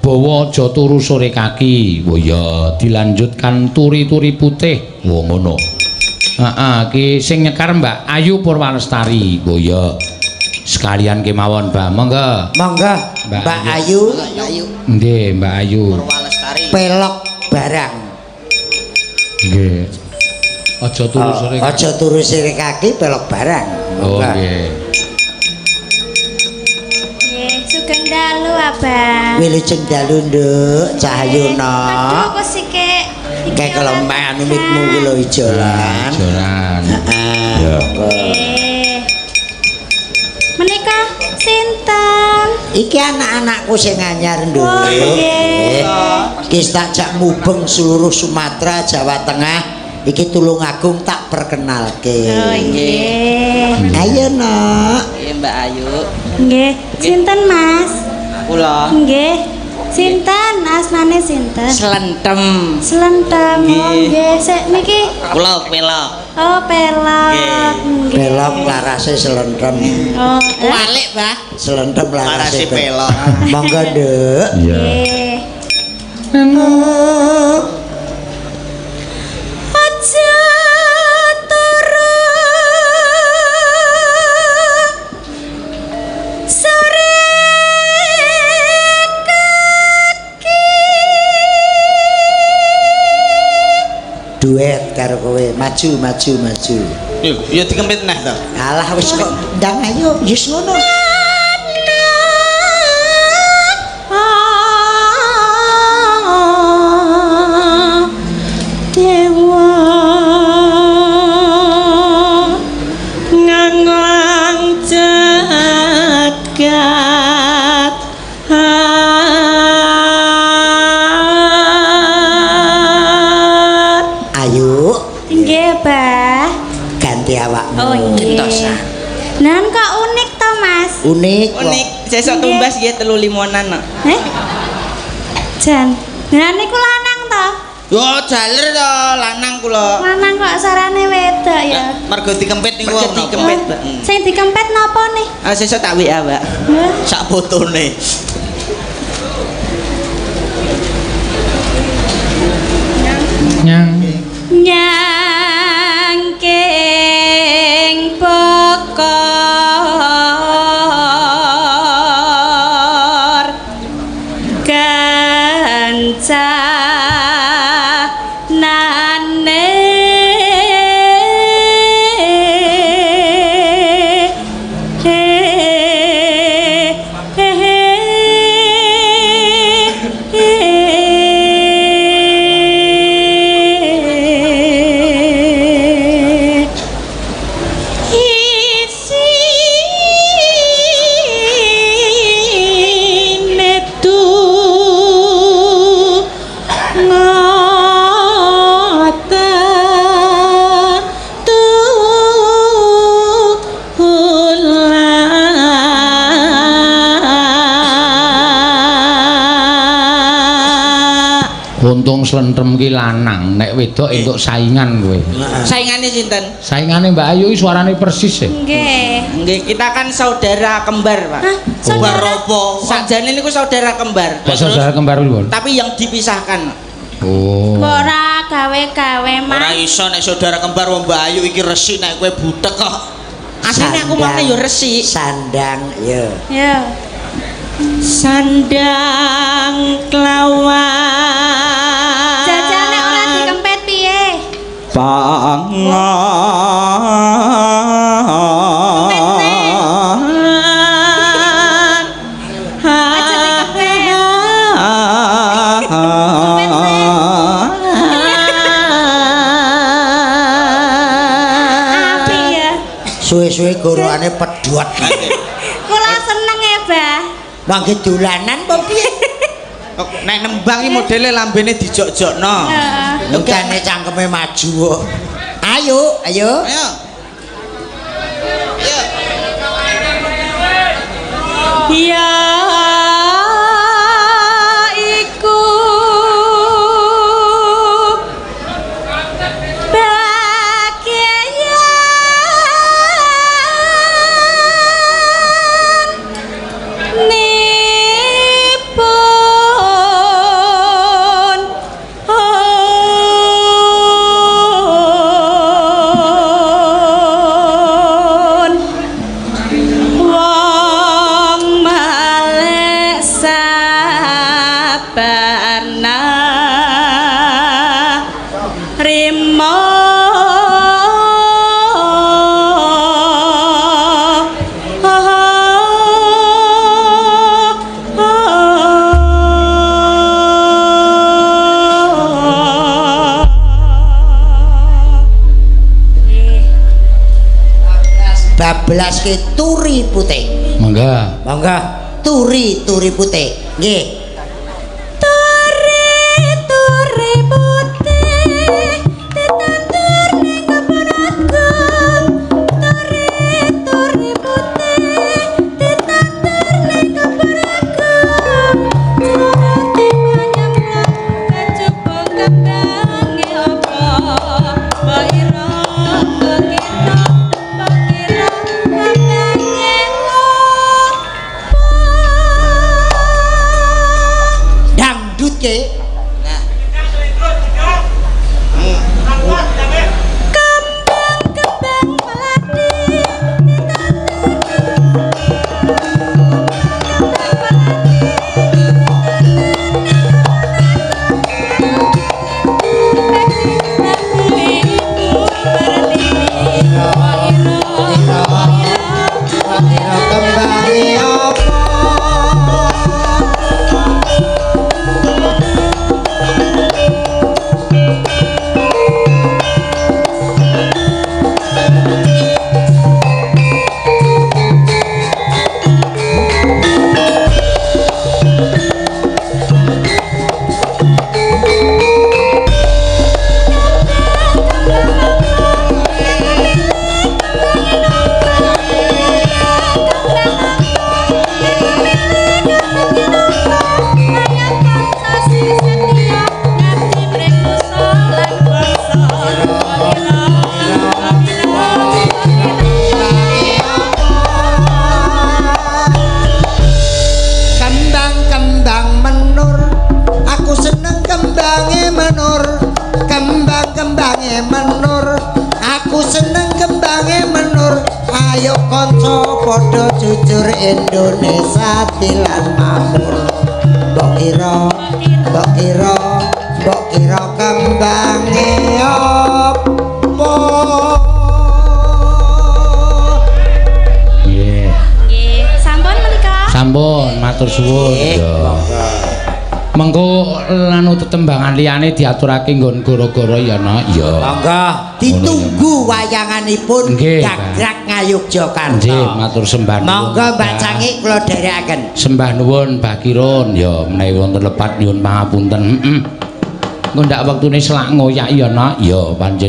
Bawa aja turu sore kaki. Oh iya, dilanjutkan turi-turi putih. Oh ngono. Heeh, iki sing nyekar Mbak Ayu Purwalestari. Oh iya. Sekalian kemawon, Mbak. Monggo. Monggo, Mbak Ayu. Nggih, Mbak Ayu. Purwalestari. Pelok barang. Nggih. Aja turu sore. Aja turu sore kaki pelok barang. Oh nggih. Nggih, sugeng dalu, Abah. Wilujeng dalu, Nduk. Cahyuna. Aduh, kok sike. Kayak kelompak anu mitmu kuwi lho ijolan. Ijolan. Heeh. Ya. Menika sinten? Iki anak-anakku sing anyar, Nduk. Oh, nggih. Iki tak jak mubeng seluruh Sumatera, Jawa Tengah. Iki Tulungagung tak perkenalke. Oh nggih. Ayo, Nok. Nggih, Mbak Ayu. Nggih. Sinten, Mas? Kula. Nggih. Sinten asmane sinten? Slentem. Slentem. Oh nggih. Sik niki kula pelok. Oh, pelok. Nggih. Pelok larase slentem. Oh, walik, Mbah. Slentem larase pelok. Monggo, Nduk. Iya. Nggih. Aja turu sore kaki. Duet karo kowe, maju maju maju. Ya dikempit neh to. Alah wis kok ndang ayo wis ngono. Dewa nganglang jagat. Ayo. Nggih, Bah. Ganti awakmu. Oh nggih. Nan kok unik to, Mas? Unik. Unik. Sesuk tumbas nggih 3 limonan kok. Eh? Jan. Nah niku lanang to? Yo jaler to lanang kula. Lanang kok sarane wedok ya. Mergo dikempit niku wau napa? Dikempit, Mbak. Sing dikempit napa nih? Ah sesuk tak WA, Mbak. Sak fotone. Nyang nyangking bokor kancanane isine tunga Untung slentem ki lanang, nek wedok entuk saingan kowe. Saingane sinten? Saingane Mbak Ayu iki suarane persis e. Nggih. Nggih, kita kan saudara kembar, Pak. Hah, saudara apa? Sakjane niku saudara kembar. Kok saudara kembar pripun? Tapi yang dipisahkan. Oh. Kok ora gawe-gawe, Mas? Ora iso nek saudara kembar wong Mbak Ayu iki resik nek kowe butek kok. Asline aku mane ya resik. Sandang ya. Ya. Sandang kelawan jajane ora dikempet piye? Pangan. Aja dikempet. Apik ya. Suwe-suwe gorokane pedhot. Kula seneng ya, Bah. Mangke dolanan apa piye? Nek nembang iki modele lambene dijok-jokno. Heeh. Lungkane cangkeme maju kok. Ayo, ayo. Ayo. Ayo. Ya iku bagian nipun Sabarna rimo Bablas ke turi putih. Monggo. Monggo turi-turi putih. Nggih. Turi-turi putih ditandur ning kebon agung. Turi-turi putih ditandur ning kebon agung. Surate manyemplak kejaba kembange apa? Mbok ira mbok kita mbok kira kembange apa? Dangdut ke. Kembang-kembang melati ditandur kembang melati ditandur Ibu Pertiwi mbok ira mbok ira mbok kira Kembange apa? Kembang-kembang menur, aku seneng kembange menur. Kembang-kembange menur, aku seneng kembange menur. Ayo kanca padha jujur Indonesia dilan makmur. Mbok kira, mbok kira, mbok kira kembange apa? Nggih. Nggih, sampun menika. Sampun matur suwun. Nggih, Ya. Mengko lanu tetembangan liyane diaturake nggon goro-goro ya, Nak. Ya. Monggo ditunggu wayanganipun Nggih, Gagrak Ngayogyakarta. Nggih, matur sembah nuwun. Monggo Mbak Cangik kula dherekaken. Sembah nuwun Mbah Kirun ya menawi wonten lepat nyuwun pangapunten. Heeh. Engko ndak wektune selak ngoyak ya, Nak. Ya pancen